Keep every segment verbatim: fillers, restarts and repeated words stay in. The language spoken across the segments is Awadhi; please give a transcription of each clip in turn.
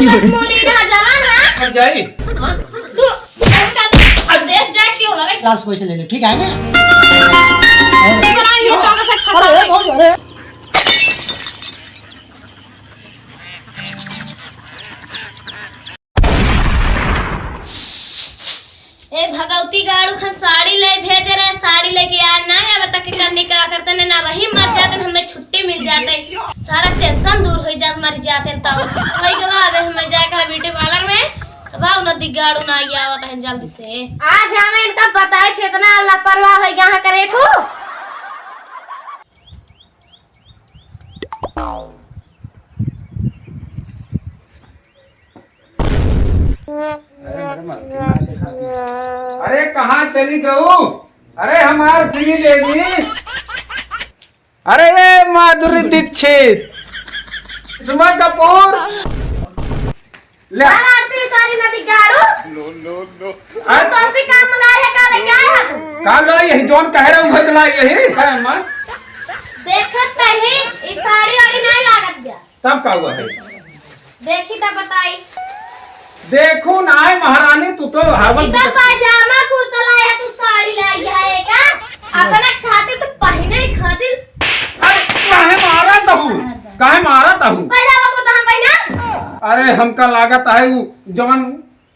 बस मूली कहाँ जला ना? अब जाई। तू, तू का देश जाए के होला रे? लास्ट पैसे ले ले, ठीक है ना? बड़ा ये तो का से फंसा अरे, है। अरे। ए भगवती गाड़ू, हम साड़ी ले भेजे रहे, साड़ी लेके यार ना आवे तक के कन्नी का करते ने ना वही मर जाते, हमें छुट्टी मिल जाते, सारा टेंशन दूर हो जात, मर जाते। तो वही गवा अबे हमें जाए का ब्यूटी पार्लर में, तो भाव नदी गाड़ू ना आवत है जल्दी से। आज हमें इनका बताए थे, इतना लापरवाह हो गया है करे ठू। अरे, कहाँ चली गऊ? अरे, हमार श्रीदेवी। अरे, ये माधुरी दीक्षित, करिश्मा कपूर। ले। अरे, आरती सारी नदी गाड़ू। हाँ? तो ऐसे काम मंगाए है, का लेके आए है तू? का लाई यही, जौन कह रहे हो, वही लाई यही। है, अम्मा? देखत नहीं, ई साड़ी वाड़ी नहीं लागत गया। तब का हुआ है? देखी तब बताई। देखू ना, महारानी, तू तो हर वक्त इतना पाजामा कुर्ता लाया, तू साड़ी लाई है का? अपना खातिर तो पहने खातिर। अरे, काहे मारा तहू? काहे मारा तहू? पाजामा कुर्ता हम पहना? अरे, हमका लागत है, उ जवन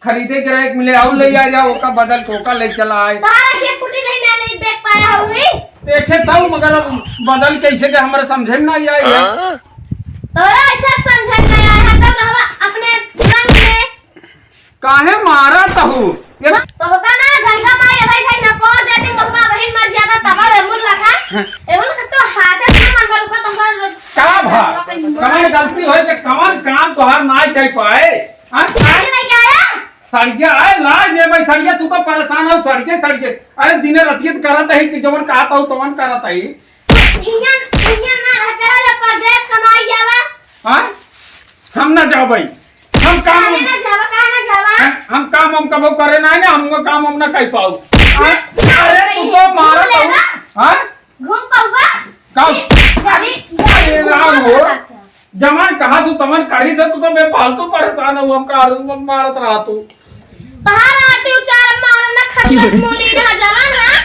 खरीदे के रहे, मिले, आऊ ले आ जाओ, ओका बदल के ओका ले चला आए। तारा के फुटी नहीं ना ले देख पाया हो भी? देखे था, मगर अब बदल कैसे के हमरे समझे में नहीं आई है। तोरा ऐसा समझे में नहीं आया है, तब रहवा अपने रंग में। काहे मारा तहू? ये तो होगा ना, गंगा माई भाई भाई ना पोर देते तो होगा, बहन मर जाता तब एमुर लखा। हाँ। एमुर तो हाथ से ना मन पर को तुमको का भा? कमन गलती होए के कमन काम तोहार ना कर पाए? हाँ? साड़ी लेके आया? सड़िया, अरे ला दे भाई सड़िया, तू तो परेशान हो सड़िए, सड़िए। अरे दिने रतिये तो करत है कि जवन कहत हो तवन करत है। इहाँ, इहाँ ना रह, चला जा परदेस कमाई जावा। हाँ? हम ना जाओ भाई। हम काम काहे ना जावा, काहे ना जावा? हाँ? हम काम हम कबो करे ना है ना, हम वो काम हम ना कर पाओ। हाँ? ना, अरे तू तो मारा घूम लेना। हाँ? घूम पाऊंगा? का? गली, गली, अरे राम हो। जमान कहा तू तमन करी थे, तू तो बेफालतू परेशान हो, हमका आरोप मारत रहा तू। तहार आरती उचार मारन ना खटिया मूली ना जलन ना।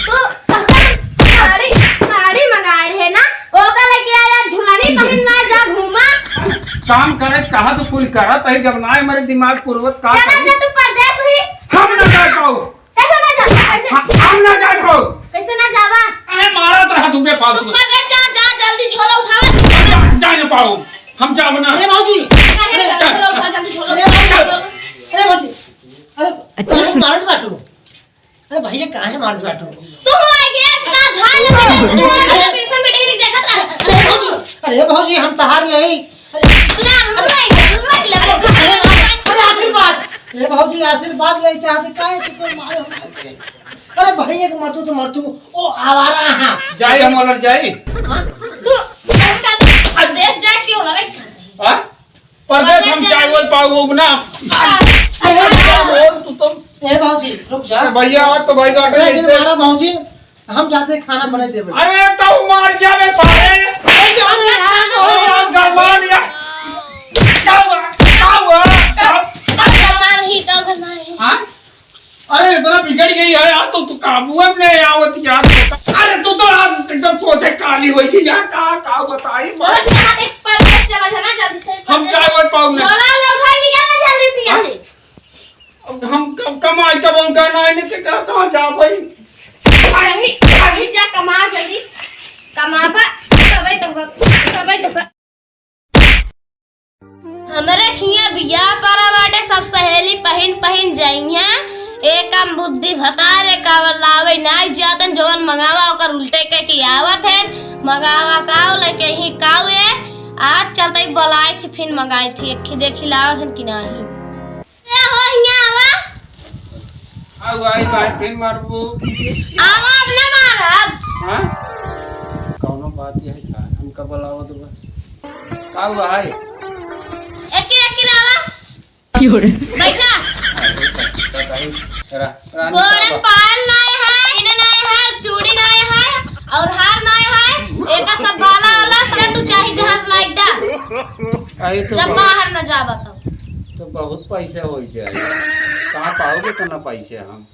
तू तहकर साड़ी, साड़ी मंगाए रहे ना, ओकर लेके आया झुलनी पहन ना जा घूमा। काम करे कहा तू कुल करत है, जब ना हमारे दिमाग पूर्वत का चला करी? जा तू परदेस हुई। हम ना कर पाऊ। कैसे ना जावा? कैसे? हम, हम ना जाए पाओ। कैसे ना जावा? अरे मारत रहा तू बेफालतू। तू परदेस जा, जा जल्दी झोला उठावा। जा, जा ना पाओ। हम जाब ना। अरे भौजी, अरे अरे, झोला उठा, जल्दी झोला अरे उठा। भौजी, अरे भौजी, अरे अच्छा काहे से- मारत बाटू? अरे भैया काहे मारत बाटू? तू हो आइगे, इतना भाई जब तक तू हो आइगे, पीछे में ढेरी देखत रहा। अरे भौजी, अरे भौजी हम तहार नहीं। अरे, अरे, अरे, अरे, अरे, आशीर्वाद। ए भौजी, आशीर्वाद ले चाहते, काहे तू कोई मारे हो? अरे भाई, एक मरतू तो मरतू, ओ आवारा हाँ। जाई हम अलग जाई। हाँ? तू, तू परदेस जाए के होला रे? हाँ? परदेस परदेस हम जाए जाए बोल पाऊ ना। हाँ। अरे, क्या बोल तू तो? ए भौजी, रुक जा। अरे भैया, आज तो भाई बाटे अरे, नहीं थे। मारा भौजी। हम जाते खाना बनाई देबे। अरे, तो मार गया बे सारे। ए, जाने यार, ओ यार, गरमान यार। का हुआ? का हुआ? का, का गरमान ही, का गरमान ही? हाँ? अरे, इतना बिगड़ गई है यार, तो तू काबू में नहीं आवत यार। अरे, तू तो आज एकदम सोचे काली हो गई यार, का, का बताई? बहुत यहाँ देख, परदेस चला जाना जल्दी से, हम परदेस। जाए वो पाऊ नहीं। झोला ले उठा, निकल ना जल्दी से यहाँ से। अब हम क-, कमाई कब उनका ना आने के का, कहाँ जा भाई? अभी, अभी जा कमा जल्दी, कमाबा, तबे तो, तबे तो। हमरे हियाँ बियाह परा बाटे, सब सहेली पहिन पहिन जइहें। एकम बुद्धि भतारे का लावे नाई जातन, जवन मंगावा ओकर उल्टे के की आवत है। मंगावा काऊ लेके ही काऊ ए, आज चलते ही बोलाई थी, फिर मंगाई थी, एक ही देखी लावत है कि नहीं। ए हो, हियाँ आवा। आउ, आई, भाई, फिर मारबू। आवा, अब ना मारब। हाँ? कौनो बात यही का? हमका बोलावत बा। का हुआ है? एके, एके आवा। बैठा। रा-, रानी गोड़े साहब। पायल नाय है, इने नाय है, चूड़ी नाय है, और हार नाय है। एका सब बाला वाला सब तू चाहे जहाज लाइक दा। आई तो जब बहुत बाहर न जावा तो। बहुत पैसे होइ जाए, कहाँ पाओगे इतना पैसे हम?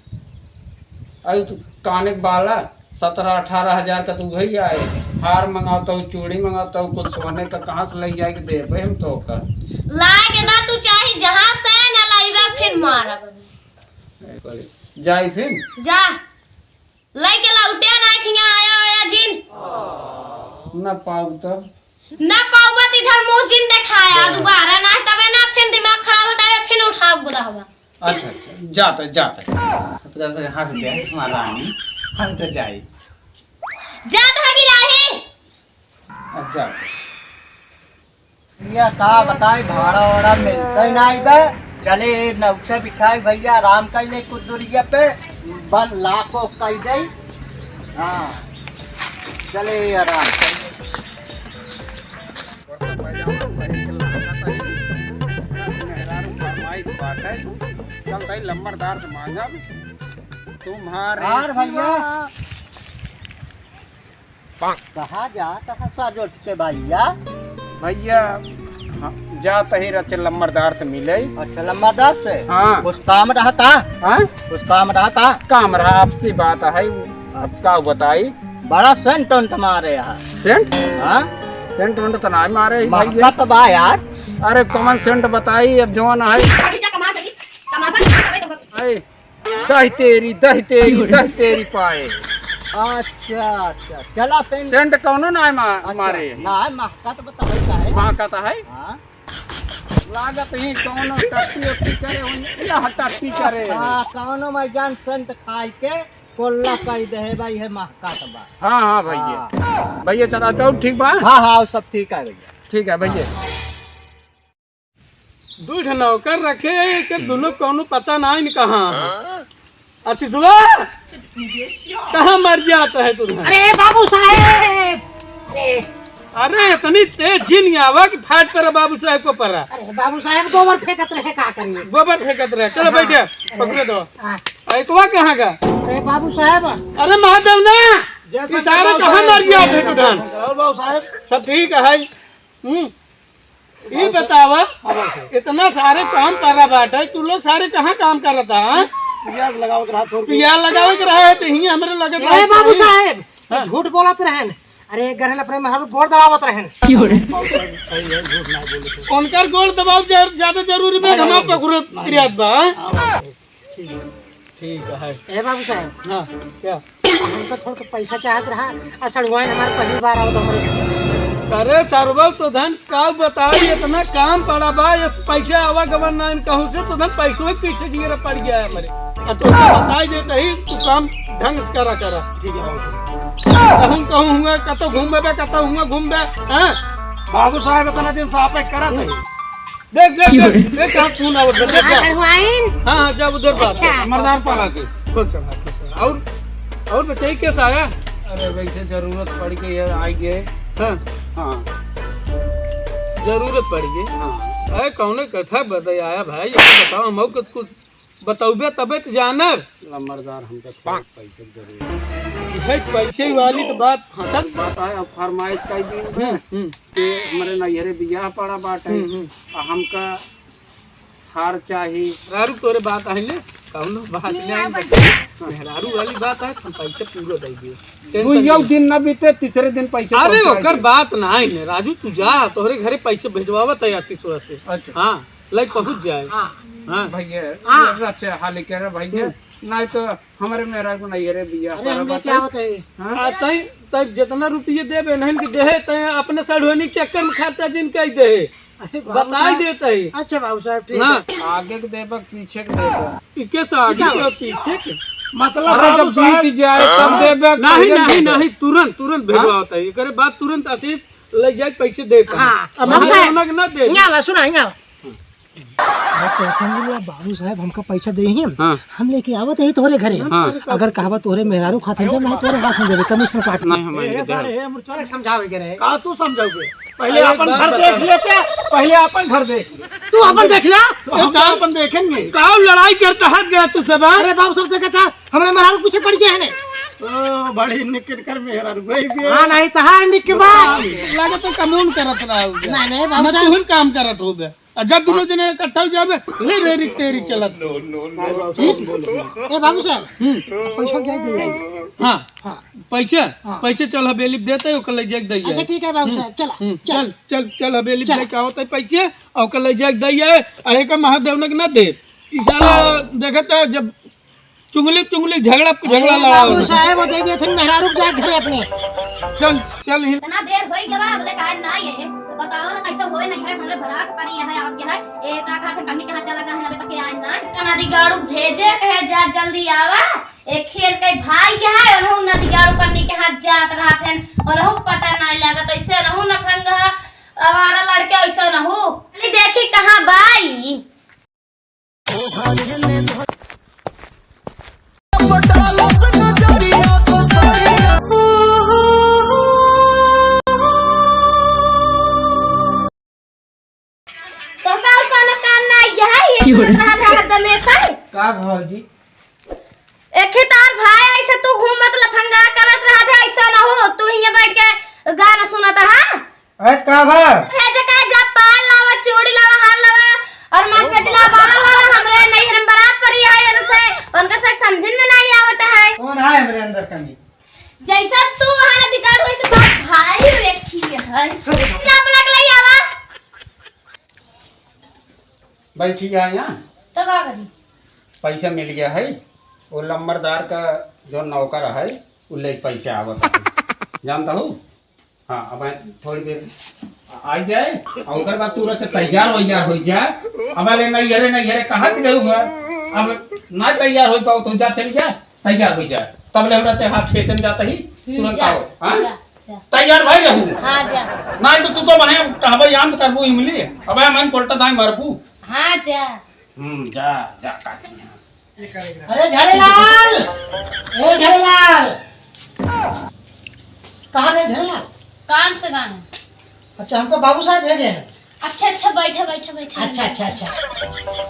अरे तू काने के बाला सत्रह अठारह हजार का तू भैया है, हार मंगाओ तो, चूड़ी मंगाओ तो, कुछ सोने का कहाँ से ले जाए के देबे हम तो का? लाए के ना तू चाहे जहाँ से ना लाइबा, फिर मारब। जाई फिर? जा। लइके लौटे नाहीं थिया आया, आया जिन। ना पाउब तब? ना पाउबा त इधर मुँह जिन देखाया दोबारा, ना तबे ना फिर दिमाग खराब होता है, फिर उठाउब गुदहवा। अच्छा, अच्छा, जाता, जाता। तो कहता है, "हंस दे, हमारा रानी, हंस दे जाई।" जात है कि राही? अब जाता। भैया का बताई, भाड़ा वाड़ा मिलता ही नाहीं बे। चले नौचा बिछाई भैया, आराम कर ले कुछ दूरिया पे, बन लाखों कर दे। हाँ, चले आराम कर ले। चल भाई, लंबरदार से मांगब तुम्हारे यार भैया। सिवा। कहाँ जात है साजोज के भैया? भैया, हाँ, जात ही रचे लंबरदार से मिले। अच्छा, लंबरदार से? हाँ। कुछ काम रहता? हाँ? कुछ काम रहता? काम रहा, आपसी बात है, अब का बताई? बड़ा सेंट उंट मारे है। सेंट? हाँ? सेंट उंट तो नाहीं मारे ही भैया। महकत बा यार। अरे कौन सेंट बताई, अब जौन है। अभी जा कमा सकी, कमा पर, तबे तो। अरे, दही तेरी, दही तेरी, दही तेरी पाए। अच्छा, अच्छा, चला पेन। सेंट कौनो ना मा-, अच्छा, मारे। ना, महकत बतावे का है। महकत है? हाँ। लागत ही कौनो टट्टी उट्टी करे, उन-, यह टट्टी करे। हाँ, कौनो मैं जान सेंट खाई के कोल्ला कह दे है भाई, है महकत बा। हाँ, हाँ, भैया। हाँ। भैया, चला, चल, ठीक बा? हाँ, हाँ, सब ठीक है भैया। ठीक है, भैया। दुइ ठे नौकर रखे, एकर दुनो कौनो पता नाहीं न कहाँ है। आशीषवा, कहाँ मर जात है तू? अरे बाबू साहेब, अरे। अरे इतनी तेज जिन आवा कि फाट परा बाबू साहेब को परा। अरे बाबू साहेब गोबर फेंकत रहे, का करिए? गोबर फेंकत रहे। चलो हाँ। बैठे, अरे। पकड़े दो। हाँ। अरे तो वह कहाँ का? अरे बाबू साहेब। अरे महादेव ना, जैसा ये सारे कहाँ मर जात है तू धान? और बाबू साहेब। सब ठीक है। हम्म। ये बतावा, हाँ, बाबू साहब। इतना सारे काम परा बाटे, तू लोग सारे कहाँ काम करत है, हाँ? पियाज लगावत रहा, थोड़ पियाज लगावत रहा है, तो हियाँ हमरे लगे ए, बाबू साहेब, हाँ। झूठ बोलत रहन। अरे, एक गरहन अपने मेहरारू गोड़ दबावत रहन। क्यों रे? सही है, झूठ ना बोले तो। उनकर गोड़ दबाव जर-, ज्यादा जरूरी बा, नहीं, हमार नहीं, पकड़त नहीं। प्रियात बा, हाँ? हाँ, बाबू साहब। ठीक है, ठीक है। ए बाबू साहब। हाँ, क्या? हमका थोड़ा पैसा चाहत रहा, आ सड़ुआइन हमार पहली बार आवत हमरे घर। अरे सरवा तो धन का बताई, इतना काम पड़ा बा, ये पैसा आवागमन ना कहूँ से तो धन पैसों के पीछे जिगरा पड़ गया है हमारे। अब तो बताई देते ही तू काम ढंग से करा, करा। ठीक है। कहूँ, कहूँ हुआ, कतो घूमबे, कतो हुआ घूमबे, हाँ? बाबू साहब इतना दिन से आप एक करा थे। देख, देख, देख, देख, कहाँ फोन आवत बा, देख, हाँ, देख। सड़ुआइन। हाँ, हाँ, जब उधर बात अच्छा। है, मर्दार पाला के। खुश रहा, खुश रहा। और, और बताइए, कैसा आया? अरे, वैसे जरूरत पड़ गई है, आ गए। हाँ। हाँ। जरूरत पड़ गई? हाँ। अरे, कौने कथा बताया आया भाई, ये बताओ, हम कुछ, कुछ बतौबे तबे तो जानब। लंबरदार, हमका थोड़ा पैसे की जरूरत है। यही पैसे वाली तो बात फंसल। बात है, अब फरमाइश कई दिन में हम्म, हम्म। के हमरे नैहरे बियाह पड़ा बाटे। हम्म, हम्म। आ हमका हार चाही। मेहरारू तोरे बात आई ले, कौनो बात नहीं, नहीं, नहीं। मेहरारू वाली बात है, हम पैसे पूरा दे दिए। तू टेंशन यौ नहीं। दिन ना बीते, तीसरे दिन पैसे अरे, पहुंचा ओकर दे। बात नहीं है, राजू, तू जा, तोहरे घरे पैसे भेजवावत है आशीष से। अच्छा। हाँ। लई पहुँच जाए। हाँ। हाँ। भैया, हाँ। ये रचे हाली के रे भैया, हम्म। नहीं तो हमरे मेहरारू नैहरे बियाह अरे, पड़ा हमने बाटे। क्या बताई? हाँ? आ, तई, तई जितना रुपये देबे, नहीं कि देहे, तई अपने सड़ुआइन के चक्कर में खर्चा जिन कई देहे। अरे, बाबू बताई साहब। देते ही। अच्छा, बाबू साहब, ठीक ना। है। आगे के देबे, पीछे के देबे। इके से आगे क्या के बात? पीछे के? मतलब, अरे, बाबू जब साहब। बीत जाए, तब देबे, नहीं, पहले नहीं, देबे। नहीं, तुरंत, तुरंत हाँ? भेजवावत है। एकरे बाद तुरंत आशीष ले जाए, पैसे देता है। हाँ, अब बाबू साहब, उन्हें ना दे। यहाँ आवा, सुना, यहाँ आवा। अरे, टेंशन नहीं लो, बाबू साहब हमका पैसा दे ही हम। हाँ। हम लेके आवत ही तोहरे घरे। हाँ। अगर कहबा तोहरे मेहरारू खातिर से, नहीं तोहरे हाथ में देबे, कमीशन काट के। नहीं, हम ए, आएंगे, सारे, दे। ए, मुर्चा समझावे के रहे। का तू समझावे? पहले अरे, अपन घर देख लेते, पहले अपन घर देख ले। तू अपन देख ले। हम तो अपन देखेंगे। का लड़ाई करता हाथ गया तू सब, हाँ? अरे, बाबू साहब, देखा था, हमरे मेहरारू पीछे पड़ गया है ने। ओ, बड़ी निकट कर मेहरारू, वही भी। हाँ, नहीं तो हाँ, निक के बात। लगे तो कानून करत रहा होगा। नहीं, नहीं, बाबू ना साहब। तू ही काम करत होगा। और जब दोनों जने इकट्ठा हो जाबे, ले रे रिक तेरी चलत। ए बाबू साहब, हम्म। पैसा क्या दे जाए? हाँ। हाँ। पैसे? हाँ। पैसे चल हवेली देते, ओकर ले जाके दे अच्छा, जाए। ठीक है बाबू हम्म। साहब, चला, हम्म। चला। चल, चल, चल हवेली चल। लेके आवत है पैसे, और ओकर ले जाके दे जाए। अरे का महादेव ने के ना दे। ई साला देखत है, जब चुंगली, चुंगली झगड़ा, अरे झगड़ा लड़ा बाबू होगा। साहब, वो दे दिए थे मेहरारू के जाके घरे अपने। चल, चल ही। इतना देर होई गवा, अब ले काहे ना आए हैं? तो बताओ ना, कैसे होए नहीं है, हमरे भरा के परी यहाँ आके है। एक आधा घंटा में कहाँ चला गया है, अबे तक आए ना। नदी गाड़ू भेजे कहे, जा जल्दी आवा। एक खेल के भाई यहाँ है, ओनहु नदी गाड़ू करने के हाथ जात रहा थे, ओनहु पता नहीं लगा, तो ऐसे ओनहु नफंग है, आवारा लड़के ऐसे ओनहु। चली देखी कहाँ बाई। तोहका और कौनो काम ना आइया है, ये क्यों सुनत रे? रहा था हरदम ऐसा है। का भौजी? एक ही तार भाई ऐसे तू घूमत लफंगा करत रहा था, ऐसा ना हो, तू हियां बैठ के गाना सुनत रहा। अरे का बा? हे जे का जा पाल लावा, चूड़ी लावा, हार लावा, और मार के दिला बाला लावा, हमरे नैहर में बारात परी है, उनसे, उनके से समझिन में नहीं आवत है। कौन है हमरे अंदर कमी? जैसा तू वहाँ अधिकार वैसे बात भाई व्यक्ति है। ना बोला के ले आवा। बैठी है यहाँ। तो का करी? पैसा मिल गया है, वो लम्बरदार का जो नौकर है, वो ले पैसे आवत है। जानता हूँ? हाँ, अब थोड़ी देर आ जाए, और ओकर बाद तुरंत से तैयार वैयार हो जाए। अब अरे नहीं, अरे नहीं, अरे कहाँ के रहू है? अब ना तैयार हो पाओ तो जा, चली जाए, तैयार हो जाए। तब ले हमरा चाहे हाथ खेते में जाता ही, हम्म, तुरंत जा, आओ, हाँ? जा, जा। तैयार भाई रहू। हाँ, जा। नहीं तो तू तो बने कहबे याद करबू इमली। अब मैं कोल्टा दाई मरबू। हाँ, जा। हम्म, जा, जा, काट लिया। अरे झरेलाल, ए झरेलाल, कहाँ गए झरेलाल? काम से गए हैं। अच्छा, हमको बाबू साहब भेजे हैं। अच्छा, अच्छा, बैठा, बैठा, बैठा। अच्छा, अच्छा, अच्छा।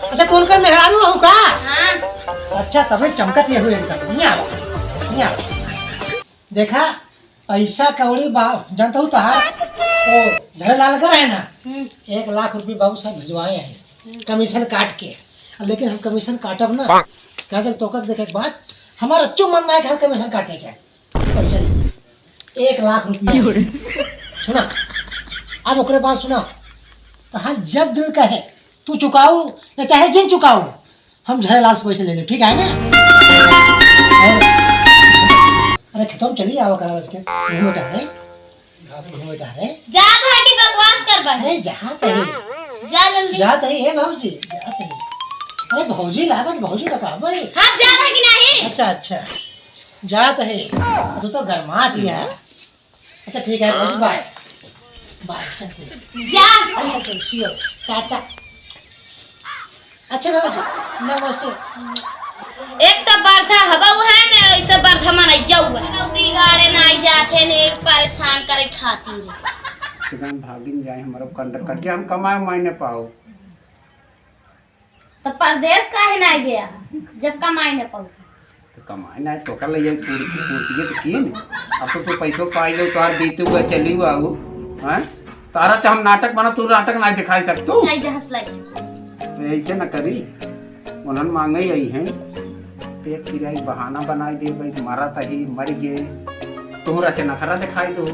अच्छा, कौन कर मेहरारू हो का? हाँ। अच्छा, तबे चमकत ये हुए एकदम। यहाँ आओ, यहाँ आओ। देखा, पैसा कौड़ी बा, जानता हूँ तोहार, ओ, झरेलाल का है ना, हम्म। एक लाख रुपये बाबू साहब भिजवाए हैं, हम्म। कमीशन काट के। लेकिन हम कमीशन काटब ना, का जब तोका देखे के बाद हमारा अच्छो मन ना है कि हम कमीशन काटे के। पैसा ले, एक लाख रुपये। क्यों रे? सुना, अब ओकरे बाद सुना, तोहार जब दिल कहे, तू चुकाऊ या चाहे जिन चुकाऊ, हम झरेलाल से पैसे ले लेब, ठीक है ना? अरे खेतों में चली आवा करा आज के, घूमे टहरे, घास घूमे टहरे। जात है कि बकवास करबा? अरे जात है। जा जल्दी। जात है, ए भौजी, जात है। अरे भौजी लागत, भौजी का कहबे? हाँ, जात है कि नहीं? अच्छा, अच्छा, जात है। तू तो गरमात ही है। अच्छा, ठीक है, बाय। बाय, चलते हैं। जा। अरे, चलते हैं, see you। टाटा। अच्छा, बाबू, नमस्ते। एक तो बरधा हवा है ने, ऐसे बरधा मन आई जाऊ है। गलती गाड़े ना आई जाते ने, परेशान करे खातिर। किसान भागिन जाए, हमारा कंडक कट गया, हम कमाए मायने पाओ। तो परदेस काहे ना गया, जब कमाई ना पाऊ? तो कमाई ना, तो कर ले, ये पूर्ति, पूर्ति ये तो किए नहीं। अब तो तू पैसों पाई लो, तो यार बीते हुए चली हुआ हो, हैं? तारा से हम नाटक बना, तू नाटक ना दिखाई सकतू। नहीं, जहाज लाई। तो ऐसे ना करी, उन्हन मांगे ही आई हैं, पेट किराई बहाना बनाई दे भाई, मरा तही, मर गए, तोहरा से नखरा दिखाई दो।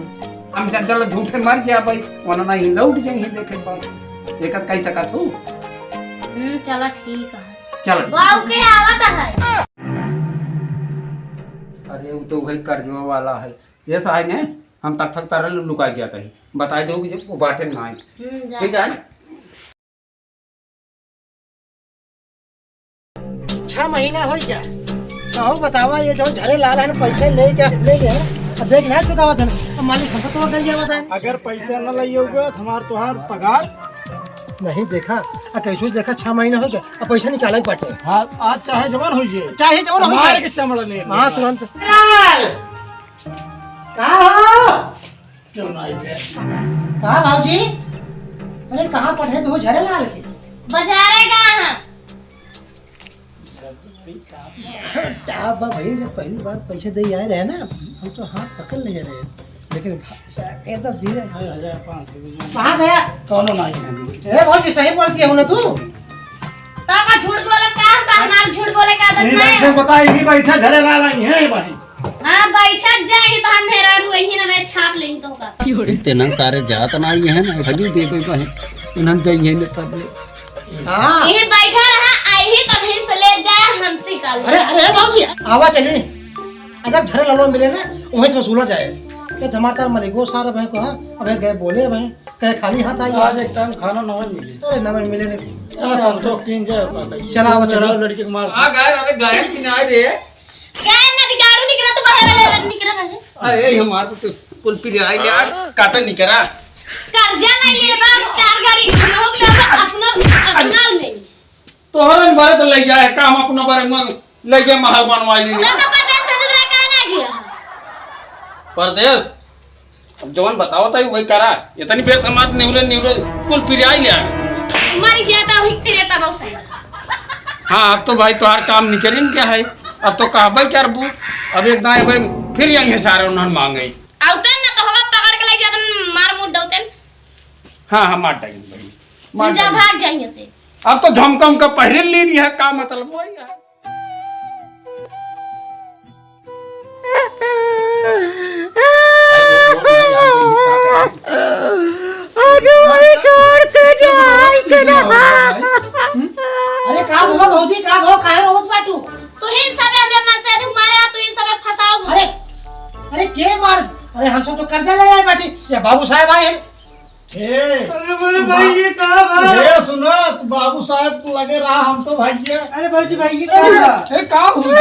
हम जब जल झूठे मर जाए भाई, वरना ही लौट जाए हैं देखे बात। देखत कही सकत हो? हम्म, चला ठीक है। चल। बाऊ के आवत है। अरे, वो तो वही कर्जवा वाला है। ये साहब ने, हम तक तक तरल लुका जाता है। बताई दो कि जब वो बाटे ना आए। हम्म, जा। ठीक है। छह महीना हो गया। कहो बतावा, ये जो झरे लाल है ना, पैसे ले के, ले गए, अब देख ना चुकावत है, अब मालिक हमको तो गंजे बताए। अगर पैसा न लइयोगे तो हमार तोहार पगार। नहीं देखा, आ कैसे देखा, छह महीना हो गया, अब पैसा निकाले के बाटे। हाँ, आज चाहे जवन हो जाए। चाहे जवन हो हमारे जाए। के चमड़ा नहीं हाँ, निकाले। तुरंत। लाल! का हो? क्यों ना आई बे? का भौजी? अरे कहाँ पढ़े तू झरे लाल के? बाजारे गए हैं। टाप बा भाई, जब पहली बार पैसे दे आए रहे ना, हम तो हाथ पकड़ ले रहे। लेकिन भा-, सा-, एकदम धीरे। अरे, हजार पाँच सौ रुपया। कहाँ गया? कौनो नहीं है। ए भौजी, सही बोलती है ना तू? तो का झूठ बोले का? हम का हमार झूठ बोले का आदत नहीं, नहीं बैठे है। बता, यही बैठे, झरे ला रही है भाई। हाँ, बैठक जाए तो हम मेहरारू यही ना मैं छाप लेंगे तो का। इतने सारे जात ना आई है ना, भगी दे दे भाई। इन्हन जाइए ना तब ले। हाँ। यही बैठा रहा, आई ही तो नहीं से ले जाए हमसे कल। अरे, अरे भौजी, आवा चली। अगर झरे लालो मिले ना, वहीं से वसूला जाए। ये तो हमारे तार मरे गो सारा भाई को, हाँ? अबे गए बोले भाई, कहे खाली हाथ आई। आज एक टाइम खाना नवे मिले। अरे नवे मिले नहीं। चला, संतोष तीन जय होता है। चला, अब चला। चला, लड़के को मार। आ गाय, अरे गाय की ना रे। गाय ना गाड़ू निकला तो बाहर वाले निकला बाहर। अरे हमार तो कुल पी आई यार, काटा निकला। कर्जा लाई ले बा, चार गाड़ी हो गया, अपना, अपना नहीं। तोहरे बारे तो ले जाए, काम अपना बारे में ले गया, महल बनवा ली। तो, तो परदेस में दूसरा कहाँ ना गया? परदेस? अब जवन बताओ ताई वही करा। इतनी बेर समाज निवरे, निवरे कुल पिराई ले आए। मरी जाता, वही पिराता बहुत सारा। हाँ, अब तो भाई तोहार काम निकरे न क्या है? अब तो कहबे करबू। अब एक दाएं भाई फिर यहीं सारे उन्होंने मांगे। आउतन ना तो होगा पकड़ के ले जातन, मार मुड़ दउतन। हाँ, हाँ, मार डालेंगे भाई। मार जा, डालेंगे। भाग जाइए से। अब तो झमका उमका पहरे ले लिया, का मतलब वही है? अरे भाई, छोड़ के जाए के ना। अरे का भो भौजी, का भो, काहे रोवत बाटू? तू ही सब हमरे मन से दुख मारे, तू ही सब फंसाओ। अरे, अरे के मार? अरे हम सब तो कर्जा ले आए बाटी, ये बाबू साहब आए हैं। ए, अरे मेरे भाई, ये का बा? ए, सुनो, तू बाबू साहब को लगे रहा, हम तो भाग गया। अरे भौजी भाई, ये का बा? ए, का हुई? ए,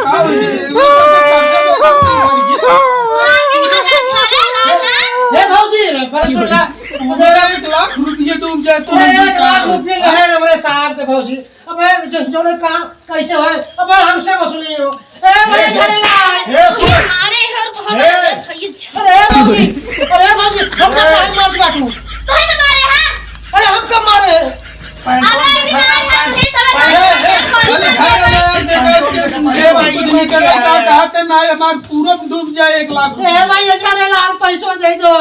का हुई? ए भौजी, रे, पर सुन ना, मुझे एक लाख रुपये डूब जाए तो अरे, हम एक लाख रुपये रहे रे, मेरे साहब के भौजी। अबे, जो, जोने कहा, कैसे होए? अबे, हमसे वसूली हो। ए, भाई, ए, झरेला। ए, सुन। अरे, हर को ए। हमारे भाई, अरे, भौजी, अरे, भौजी, हम तो ए। काहे मार दिया तू? तू ही तो मारे, हाँ? अरे, हम कब मारे हैं? अबे, ये मारे, हाँ, तू ही समझ ए, ए, में चल, आ, घर में आ, देखो, इसके ए, भाई, कुछ नहीं करे, का, कहा के ना, हमार पूरा डूब जाए एक लाख। ए, भाई, ये झरेला, पैसा दे दो।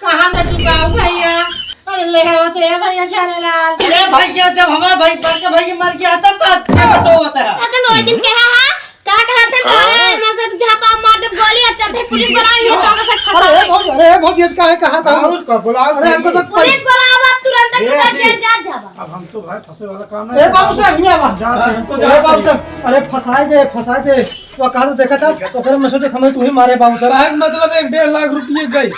कहाँ से चुकाओ भैया? अरे ले आओ तो है भैया झरेलाल। अरे भैया, जब हमारे भाई, बड़के भैया मर गया तब तो अच्छा तो होता है। अरे वो दिन कहा है, का कहा था, हाँ? मैं से झापा मार दे गोली, अब चलते पुलिस बुलाएंगे तो अगर से फंसा अरे दे। भौजी, अरे भौजी, इसका है कहा था? हाँ, उसको बुलाओ अरे हमको भैया। सब पुलिस बुलाओ, अब तुरंत ए, के साथ अभी जेल जा जाबा। अब हम तो भाई फंसे वाला काम ए है। बाबू साहब, हियाँ आवा। जा, हम तो ए जा बाबू रहे हैं। साहब, अरे फंसाए दे, फंसाए दे। वो कहा तो देखा था, ओकरे में से तो हमें तू ही मारे बाबू साहब। कहे के मतलब एक डेढ़ लाख रुपये गए।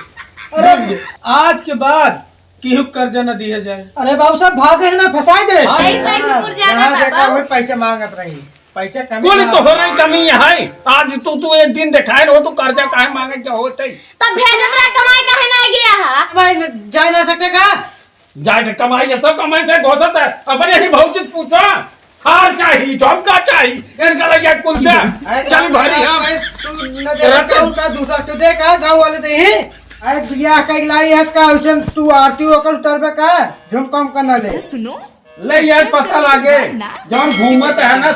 अरे आज के बाद केहू कर्जा न दिया जाए। अरे बाबू साहब, भागे है ना, फंसाई दे। हाँ, ऐसा ही हाँ, कुकुर जाना जहाँ था, देखा बाबू। वही पैसे मांगत रही। पैसे कमी कुल ना। तोहरे कमी है। आज तू, तू एक दिन देखाए रहो, तू कर्जा काहे मांगे के होत है? तब भेजत रहा, कमाई काहे ना गया है? भाई, न-, जाए ना सकते का? जाए तो कमाई है, सब कमाई से घोसत है। अपने ही भौजी से पूछो। हार चाही, झमका चाही, इनका लगे कुल दे। अरे चल तो भारी, हाँ। भाई, तू न दे रतन। तो उनका दूसरा तो दे का, गाँव वाले दे ही। अरे बियाह कई लाई है का, उसे तू आरती होकर उतर पे का, झुमका उमका न ले। अच्छा सुनो। ले यार, पता लागे, ना। जौन घूमत है ना,